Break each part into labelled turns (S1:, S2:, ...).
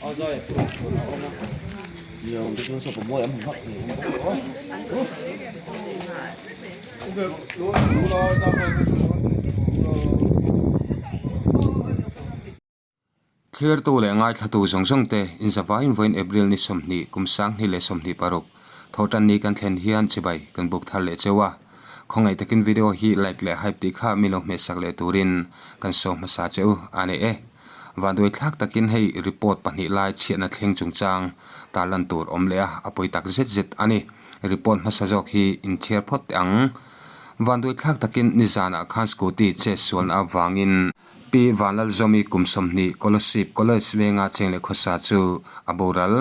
S1: Thlirtu leh ngaithlatu zawng zawng te inzavaiin vawiin April ni 20 kum 2026 thawhtan ni kan thlen hian chibai kan buk thar leh cheu a. Khawngaih takin video hi like leh hype tih kha mi lo hmehsak leh turin kan saw hmasa che u a ni e. Vanduai thlak takin hei report pahnih lai chhiatna thleng chungchang tarlan tur awm leh a, a pawi tak zet zet a ni. Report hmasa zawk hi inchhiar phawt teh ang. Vanduai thlak takin nizanah khan scooty chet sualna avangin Pi Vanlalzawmi kum 20 Kolasib College venga cheng leh khawsa chu a boral.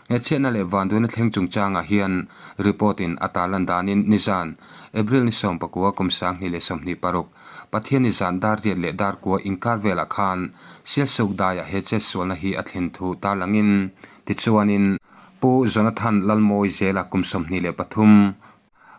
S1: He chhiatna leh vanduaina thleng chungchangah hian report in a tarlan danin nizan April ni 19 kum 2026 Pathian nizan dar riat leh dar kua inkar velah khan Sialsuk daiah he chetsualna hi a thlen thu tarlangin tichuanin Pu Jonathan Lalmawi Zela kum 23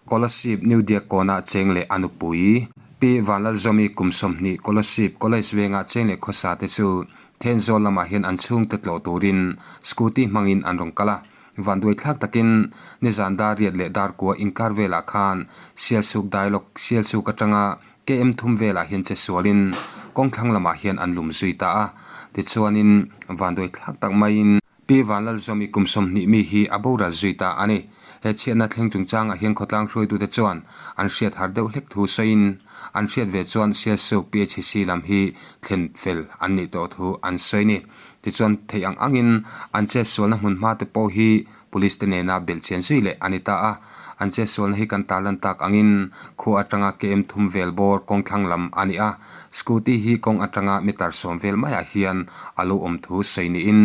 S1: Kolasib New Diakkawnah cheng leh a nupui Pi Vanlalzawmi kum 20 Kolasib College vengah cheng leh khawsa te chu Thenzawl lamah hian an chhungte tlawh turin scooty hmangin an rawn kal a. Vanduai thlak takin nizan dar riat leh dar kua inkar velah khan Sialsuk Dialogue Sialsuk atanga KM thum velah hian che sualin kawngthlang lamah hian an lum zui ta a. Tichuanin vanduai thlak tak maiin Pi Vanlalzawmi kum 20 mi hi a boral zui ta a ni. He chhiatna thleng chungchangah hian khawtlang hruaitute chuan an hriat har deuh hlek thu sawiin an hriat ve chuan Sialsuk PHC lam hi thlen fel an nih tawh thu an sawi ni. Tichuan theih ang angin an chetsualna hmun hma te pawh hi Police te nena belhchian zui leh a ni ta a. An chetsualna hi kan tarlan tak angin khua atanga KM thum vel bawr kawngthlang lam a ni a. Scooty hi kawng atanga meter 10 vel maiah hian a lo awm thu sawi niin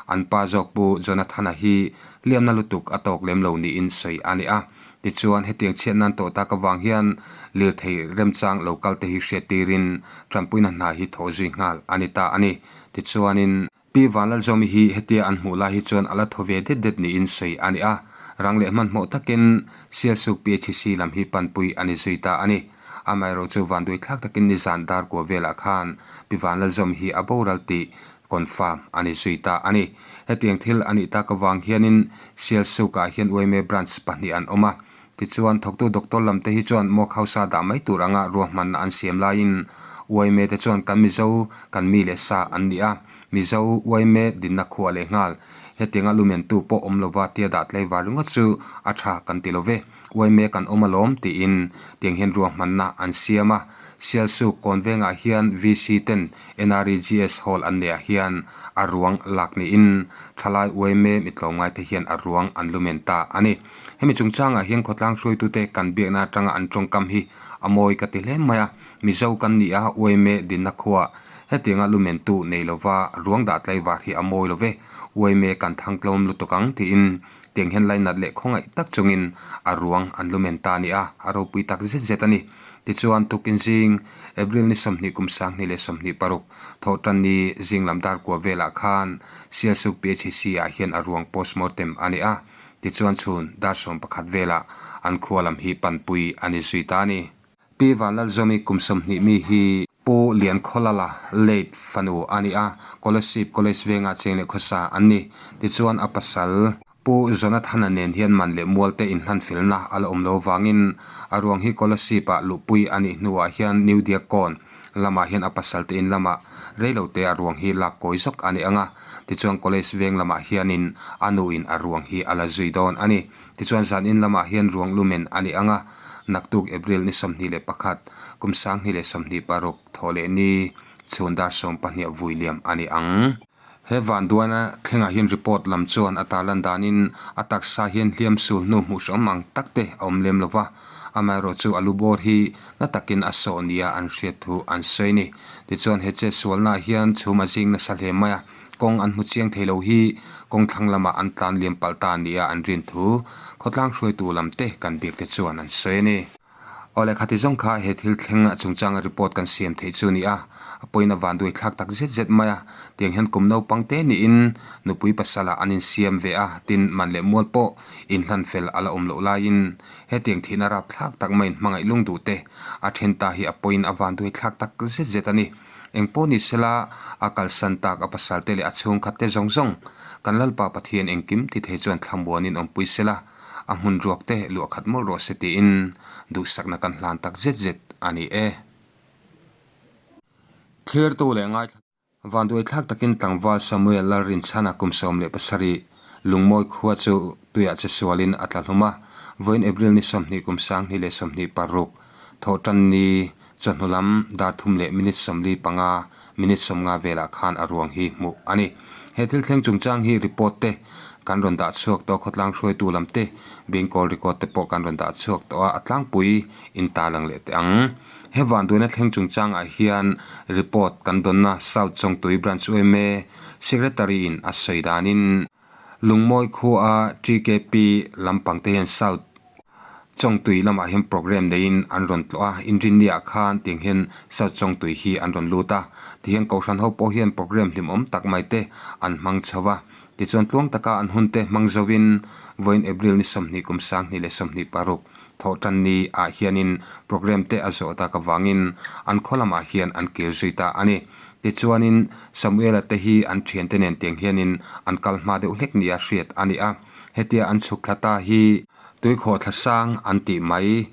S1: an pa zawk Pu Jonathan-a hi hliamna lutuk a tawk lem lo niin sawi a ni a. Tichuan hetiang chhiat nan tawh tak avang hian lirthei remchang lo kal te hi hriat tirin tanpuina hna hi thawh zui nghal a ni ta a ni. Tichuanin. Pi Vanlalzawmi hi hetia an hmuh lai hi chuan a la thaw ve det det niin sawi a ni a, rang leh hmanhmawh takin Sialsuk PHC lam hi panpui a ni zui ta a ni. Amaherawh chu vanduai thlak takin nizan dar kua velah khan Pi Vanlalzawmi hi a boral tih confirm a ni zui ta a ni. Hetiang thil a nih tak avang hianin Sialsukah hian yma branch pahnih an awm a, tichuan thawktu doctor lam te hi chuan mock house a dah mai tur anga ruahmanna an siam laiin yma te chuan kan Mizo kan mi leh sa an ni a, Mizo yma dinna khuah leh nghal. Hetianga lumentu pawh awm lova tia dah tlaivar ringawt chu a tha kan ti lo ve. Yma kan awm alawm tiin tiang hian ruahmanna an siam a. Sialsuk kawn vengah hian VC ten NREGS hall an neih ah hian a ruang lak niin thalai yma mitlawmngai te hian a ruang an lumen ta a ni. Hemi chungchangah hian khawtlang hruaitute kan biakna atanga an tawngkam hi a mawi ka ti hle mai a, Mizo kan ni a yma dinna khuaa hetianga lumentu nei lova ruang dah tlaivar hi a mawi lo ve, yma kan thang tlawm lutuk ang tiin tiang hian lainat leh khawngaih tak chungin a ruang an lumen ta a ni a, a ropui tak zet zet a ni. Tichuan tukin zing April ni 20 kum 2026 thawhtan ni zing lam dar kua velah khan Sialsuk PHC ah hian a ruang postmortem a ni a. Tichuan chhun dar 11 velah an khua lam hi panpui a ni zui ta a ni. Pi Vanlalzawmi kum 20 mi hi Pu Liankhawlala late fanu a ni a, Kolasib College vengah cheng leh khawsa an ni. Tichuan a pasal Pu Jonathana nen hian man leh mual te inhlan felna a la awm lo vangin a ruang hi Kolasib ah luhpui a nih hnuah hian New Diakkawn lamah hian a pasal te in lamah reilo te a ruang hi lak kawi zawk a ni ang a. Tichuan College veng lamah hianin a nuin a ruang hi a la zui dawn a ni. Tichuan zan in lamah hian ruang lumen a ni ang a, naktuk April ni 21, kum 2026 thawh leh ni chhun dar 12 vui liam a ni ang. He vanduaina thlengah hian report lam chuan a tarlan danin a taksa hian hliam sul hnu hmuh hrawm ang tak te a awm lem lova, amaherawh chu a lu bawr hi na takin a sawh nia an hriat thu an sawi a ni. Tichuan he chetsualnaah hian chhum a zing nasa hle mai a, kawng an hmu chiang thei lo hi kawng thlang lamah an tlan liam palh ta nia an rin thu khawtlang hruaitu lam te kan biak te chuan an sawi a ni. Awle khati zawng kha he thil thleng chungchanga report kan siam theih chu a ni a, a pawhin a vanduai thlak tak zet zet mai a, tiang hian kum naupang te niin nupui pasala an insiam ve a, tin man leh mual pawh inhlan fel a la awm loh laiin hetiang thihna rap thlak tak maiin hmangaih lung duh te a then ta hi a pawhin a vanduai thlak tak zet zet a ni. Engpawh ni sela, a kalsan tak a pasalte leh a chhungkhatte zawng zawng kan Lalpa Pathian engkim ti thei chuan thlamuanin awmpui sela, a hmun ruakte luah khat mawlh rawh se tiin duhsakna kan hlan tak zet zet a ni e. Thlirtu leh ngaithla. Vanduaithlak takin tlangval Samuel Lalrinchhana kum 17 Lungmawi khua chu tuiah che sualin a tla hlum a, vawiin April ni 20 kum 2026 thawhtan ni chawhnu lam dar thum leh minute 45 minute 50 velah khan a ruang hi hmuh a ni. He thil thleng chungchang hi report te kan rawn dah chhuak tawh a, khawtlang hruaitu lam te bengkawl record te pawh kan rawn dah chhuak tawh a, a tlangpui in tarlang leh teh ang. He vanduaina thleng chungchangah hian report kan dawnna South Chawngtui Branch yma Secretary in a sawi danin Lungmawi khua TKP lampang te hian South Chawngtui lamah hian programme neiin an rawn tlawh a, Inrinni ah khan tiang hian South Chawngtui hi an rawn lut a, tihian Kohhran ho pawh hian programme hlimawm tak mai te an hmang chho a, tichuan tluang taka an hun te hmang zovin vawiin April ni 20 kum 2026 Thawhtan ni ah hianin programme te a zawh tak avangin an khaw lamah hian an kir zui ta a ni. Tichuanin Samuela te hi an thiante nen tiang hianin an kal hma deuh hlek nia hriat a ni a. Hetia an chhuk thla ta hi tuikhawh thla sang an tih mai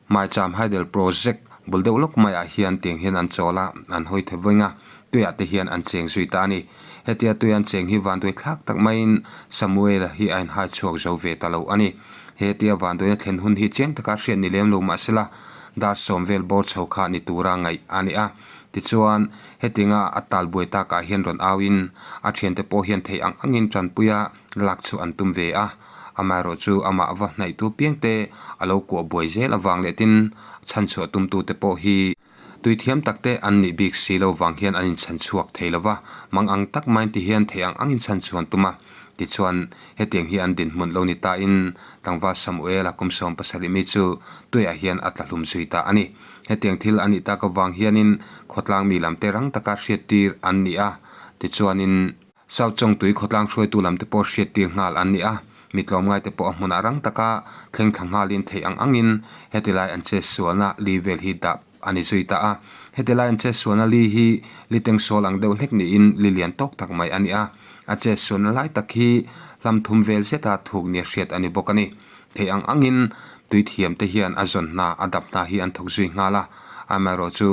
S1: Maicham Hydel Project bul deuh lawk maiah hian tiang hian an chawl a, an hawi the vawi nga tuiah te hian an cheng zui ta a ni. Hetia tui an cheng hi vanduai thlak tak maiin Samuela hi a inhai chhuak zo ve ta lo a ni. Hetia vanduaina thlen hun hi chiang taka hriat ni lem lo mahsela dar sawm vel bawr chho kha ni tura ngaih a ni a. Tichuan, hetinga a tal buai takah hian rawn auin a thiante pawh hian theih ang angin tanpuia lak chu an tum ve a. Amaherawhchu amah va hnaihtu piangte a lo kuah buai zel avang leh tin chhanchhuah tumtute pawh hi Tui thiam tak te an nih bik si lo vang hian an inchhan chhuak thei lo va, mang ang tak mai ti hian thei ang ang inchhan chhuan tum a. Tichuan, hetiang hi an dinhmun lo ni tain tlangval Samuela kum 17 mi chu tuiah hian a tla hlum zui ta a ni. Hetiang thil a nih tak avang hianin khawtlang mi lamte rang taka hriattir an ni a, tichuanin, South Chawngtui khawtlang hruaitu lamte pawh hriattir nghal an ni a, mi tlawmngaite pawh a hmunah rang taka thleng thla nghalin theih ang angin heti lai an chetsualna li vel hi dah a ni zui ta a. Heti lai an chetsualna li hi li tengsual ang deuh hlek niin li lian tawk tak mai a ni a, a chetsualna lai tak hi hlam thum vel zeta thuk nia hriat a ni bawk a ni. Theih ang angin tui thiamte hian a zawn hna a dap hna hi an thawk zui nghal a, amaherawhchu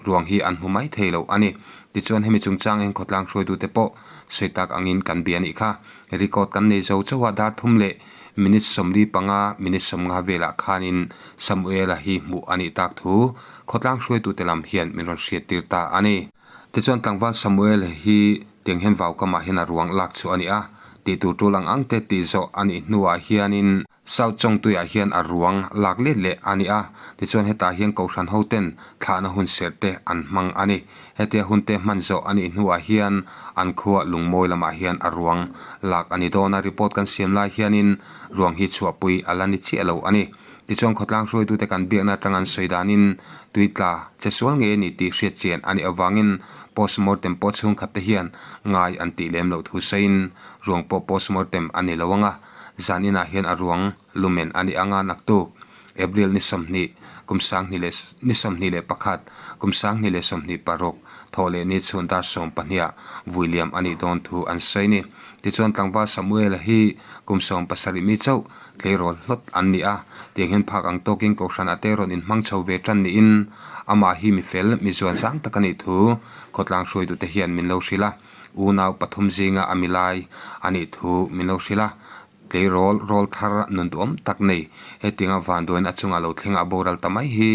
S1: ruang hi an hmu mai thei lo a ni. Tichuan hemi chungchang hian khawtlang hruaitute pawh sawi tak angin kan bia a nih kha. Record kan nei zo chauh a, dar thum leh minute 45 minute 50 velah khanin Samuela hi hmuh a nih tak thu khawtlang hruaitute lam hian min rawn hriattir ta a ni. Tichuan tlangval Samuel hi tiang hian vaukamah hian a ruang lak chu a ni a, tih tur tul ang ang te tih zawh a nih hnuah hianin South Chawngtuiah hian a ruang lak let leh a ni a, tichuan hetah hian Kohhran hoten thlahna hun serh te an hmang a ni. Hetia hun te hman zawh a nih hnuah hian an khua Lungmawi lamah hian a ruang lak a ni dawn a, report kan siam lai hianin ruang hi chhuahpui a la ni chiah lo a ni. Tichuan khawtlang hruaitute kan biakna atang an sawi danin tui tla che sual ngei a ni tih hriat chian a nih avangin postmortem pawh chhungkhat te hian ngai an tih lem loh thu sawiin ruang pawh postmortem a ni lo ang a. Zan inah hian a ruang lumen a ni anga naktuk April ni 20 kum 20 leh ni 21 kum 2026 thawh leh ni chhun dar 12 ah vui liam a nih dawn thu an sawi ni. Tichuan tlangval Samuel-a hi kum 17 mi chauh tleirawl hlawt an ni a, tiang hian phak ang tawkin Kohhran ate rawn inhmang chho ve tan niin amah hi mi fel, mi zuan zang tak a nih thu khawtlang hruaitute hian min lo hrilh a. Unau pathum zinga a milai a nih thu min lo hrilh a, tleirawl rawl thar nun duhawm tak nei hetianga vanduain a chunga lo thleng a boral ta mai hi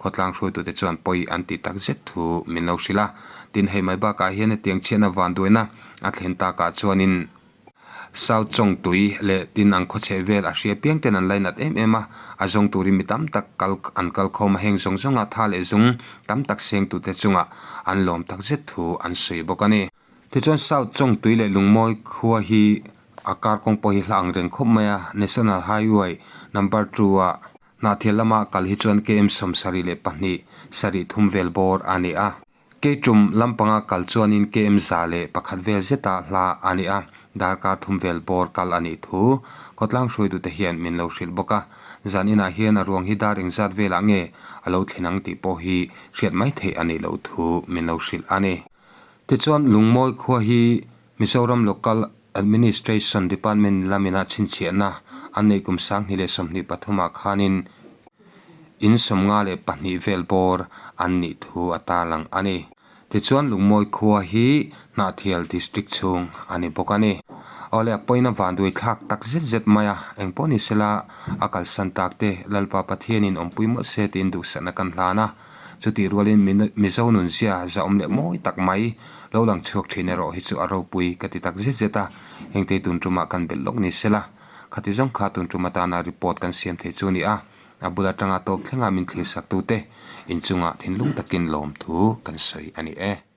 S1: khawtlang hruaitute chuan pawi an tih tak zet thu min lo hrilh a. Tin, hei mai bakah hian hetiang chhiatna vanduaina a thlen takah chuanin South Chawngtui leh tin ang khawchheh vel a hria piang ten an lainat em em a, a zawng turin mi tam tak kal an kal khawm a, heng zawng zawnga tha leh zung tam tak sengtute chungah an lawm tak zet thu an sawi bawk a ni. Tichuan South Chawngtui leh Lungmawi khua hi a kar kawng pawh hi hla ang reng khawp mai a, National Highway number 2 ah Hnahthial lama kal hi chuan KM 72 sarih thum vel bawr a ni a. Keitum lampanga kal chuanin KM 101 vel zeta hla a ni a, darkar thum vel bawr kal a nih thu khawtlang hruaitute hian min lo hrilh bawk a. Zan inah hian a ruang hi dar engzat velah nge a lo thlen ang tih pawh hi hriat mai theih a nih loh thu min lo hrilh a ni. Tichuan Lungmawi khua hi Mizoram Local Administration Department lamina chhinchhiahna an neih kum 2023 ah khanin in 52 vel bawr an nih thu a tarlang a ni. Tichuan Lungmawi khua hi Hnahthial District chhung a ni bawk a ni. Awle a pawina vanduai thlak tak zet zet mai a, engpawh ni sela a kalsan tak te Lalpa Pathianin awmpui mawlh se tiin duhsakna kan hlan a. Chutih rualin Mizo nunzia zahawm leh mawi tak mai lo lang chhuak thin erawh hi chu a ropui ka ti tak zet zet a, hengte tun tumah kan belh lawk ni sela khati zawng kha tun tum atana report kan siam thei chu a ni a. A bul atanga tawp thlenga min thlir saktute inchungah thinlung takin lawmthu kan sawi a ni e.